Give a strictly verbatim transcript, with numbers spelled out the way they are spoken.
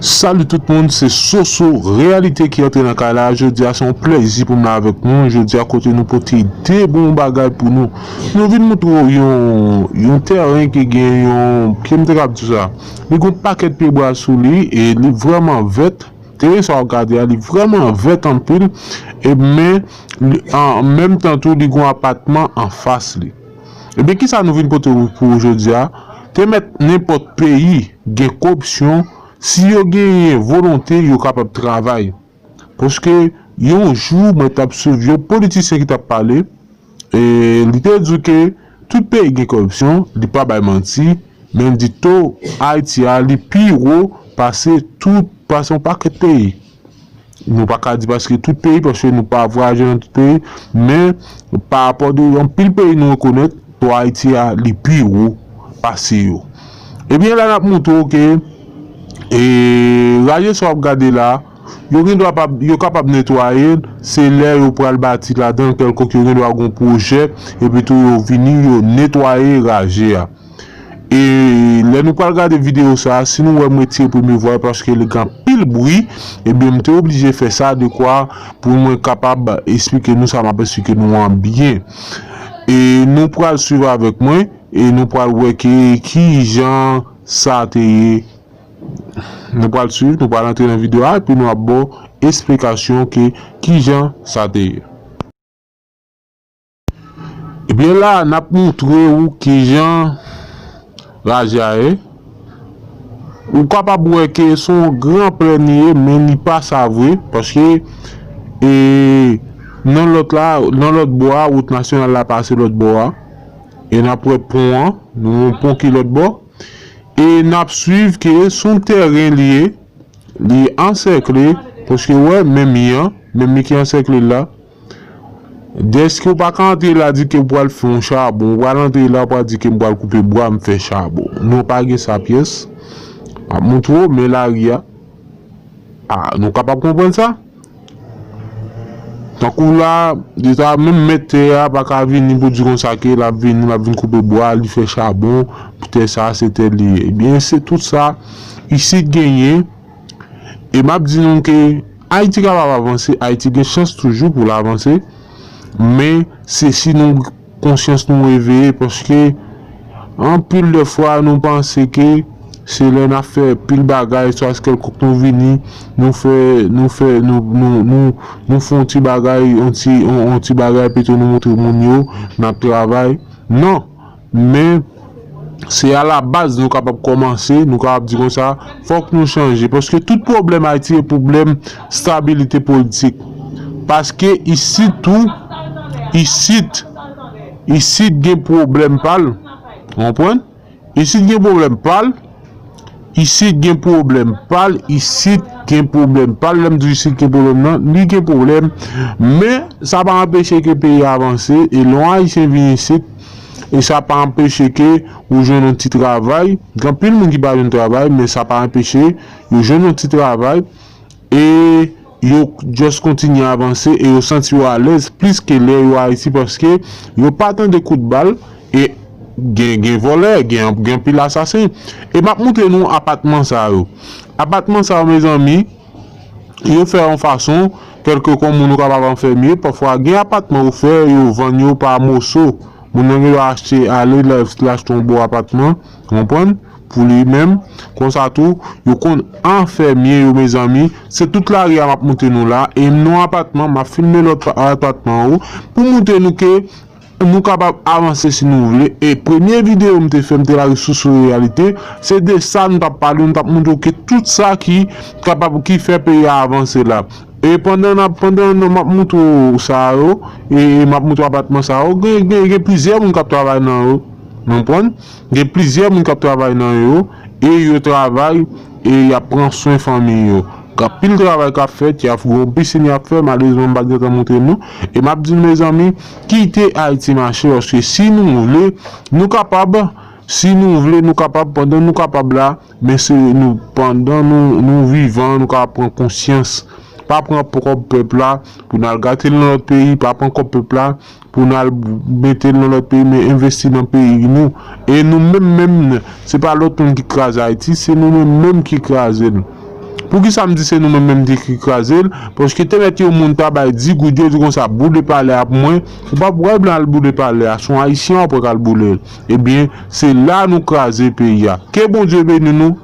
Salut tout moun, se Soso Reyalite ki antre nan kay la. Jodi a se yon plezi pou m la avèk nou. Jodi a kote nou pote de bon bagay pou nou. Nou vin montre w yon, yon tèren ki gen yon, ki m te kab di sa. Li gon pakèt pyebwa sou li e li vrèman vèt. Teren sa w ap gade a, li vrèman vèt anpil. E men, li, an menm tan tou, li gon apatman anfas li. Ebyen, kisa nou vin pote pou ou jodi a? Te mèt nenpòt peyi gen koripsyon, si yo genyen volonte, yo kapab travay. Paske yon jou, mwen t ap swiv yon politisyen ki t ap pale, e li te di ke tout peyi gen koripsyon, li pa bay manti, men li di to Ayiti a, li pi wo pase tout, pase yon pakèt peyi. Nou pa ka di paske tout peyi, paske nou pa vwayaje nan tout peyi, men pa rapò de anpil peyi nou rekonèt, to Ayiti a, li pi wo pase yo. Ebyen, la n ap montre w ke, e, raje sa w ap gade la, yo gen dwa pa, yo kapab netwaye l, se lè yo pral bati ladan l kèlkonk, yo gen dwa gon pwojè, epi tou yo vini, yo netwaye raje a. E lè nou pral gade videyo sa, si nou wè m retire premye vwa paske li gen anpil bri, ebyen m te oblije fè sa dekwa pou mwen kapab esplike nou sa m ap esplike nou an byen. E nou pral swiv avèk mwen e nou pral wè ke kijan sa te ye. Nou pral swiv, nou pral antre nan videyo a epi nou ap ba w esplikasyon ke kijan sa te ye. Ebyen la, n ap montre ou kijan raje a ye. Ou kapab wè ke se yon gran plèn li ye, men li pa sa vre, paske, e, nan lòt la, nan lòt bò a, wout nasyonal la pase lòt bò a. E n ap wè pon an, nou yon pon ki lòt bò. E n ap swiv ke se yon tèren li ye, li ansèkle, paske wè, men mi an, men mi ki ansèkle la. Dèske ou pa ka antre la di ke ou pral fè yon chabon, ou pral antre la, ou pral di ke m pral koupe bwa, m fè chabon. Non, pa gen sa pyès. M ap montre w, men lari a. A, nou kapab konprann sa? Tankou la, li ta menm mèt tè a pa ka vini pou di konsa ke l ap vini, l ap vin koupe bwa, li fè chabon, pou tè sa, se tè li ye. Ebyen, se tout sa, isit genyen, e m ap di nou ke Ayiti kapab avanse, Ayiti gen chans toujou pou l avanse, men se si nou konsyans nou eveye, paske anpil de fwa nou panse ke se lè n ap fè pil bagay, swa kèlkonk nou vini, nou fè, nou fè, nou, nou, nou, nou fè yon ti bagay, yon ti, yon, yon ti bagay, pito nou montre moun yo, n ap travay. Non, men se a la baz nou kapab kòmanse, nou kapab di konsa, fòk nou chanje. Paske tout pwoblèm Ayiti se pwoblèm stabilite politik. Paske isit tou, isit, isit gen pwoblèm pa l. Ou konprann? Isit gen pwoblèm pa l. Isit gen pwoblèm pa l. Isit gen pwoblèm pa l. Lè m di isit gen pwoblèm nan, li gen pwoblèm. Men, sa pa anpeche ke peyi a avanse. E lè yon Ayisyen vin isit, e sa pa anpeche ke ou jwenn yon ti travay. Gen anpil moun ki pa jwenn travay, men sa pa anpeche yo jwenn yon ti travay. E yo just kontinye avanse e yo santi yo alèz plis ke lè yo Ayiti, paske yo pa tande kout bal e gen, gen vòlè, gen, gen anpil asasen. E m ap montre nou apatman sa yo. Apatman sa yo, mezanmi, yo fè yon fason, kèlke kon moun ou kapab anfèmye, pafwa gen apatman yo fè, yo vann yo pa moso. Moun nan gen dwa achte, ale, l, l achte yon bon apatman, ou konprann? Pou li menm, konsa tou, yo konn anfèmye yo, mezanmi. Se tout lari a m ap montre nou la. E m nan apatman, m ap filme lòt pa-, apatman yo. Pou montre nou ke nou kapab avanse si nou vle. E premye videyo m te fè, m te lage sou, sou reyalite. Se de sa nou t ap pale, nou t ap montre w ke tout sa ki kapab, ki fè peyi a avanse la. E pandan n ap, pandan n ap montre w sa yo, e, e m ap montre w apatman sa yo, gen, gen, gen plizyè moun k ap travay nan yo. Nou konprann? Gen plizyè moun k ap travay nan yo, e yo travay, e y ap pran swen fanmi yo. Gen anpil travay k ap fèt, y ap, gon pisin y ap fè, malerezman, m pa t gentan montre nou. E m ap di nou, mezanmi, kite Ayiti mache, paske si nou vle, nou kapab, si nou vle, nou kapab, pandan nou kapab la, men se nou, pandan nou, nou vivan, nou ka pran konsyans. Pa pran kòb pèp la pou n al gate l nan lòt peyi, pa pran kòb pèp la pou n al mete l nan lòt peyi, men envesti nan peyi nou. E nou menm menm, se pa lòt moun ki kraze Ayiti, se nou menm menm ki kraze l. Poukisa m di se nou menm menm ki kraze l? Paske te mèt yon moun ta bay di goud, yo di konsa, boule palè a pou mwen. Ou p ap wè blan al boule palè a, se yon Ayisyen w ap wè k al boule l. Ebyen, se la nou kraze peyi a. Ke Bondye beni nou.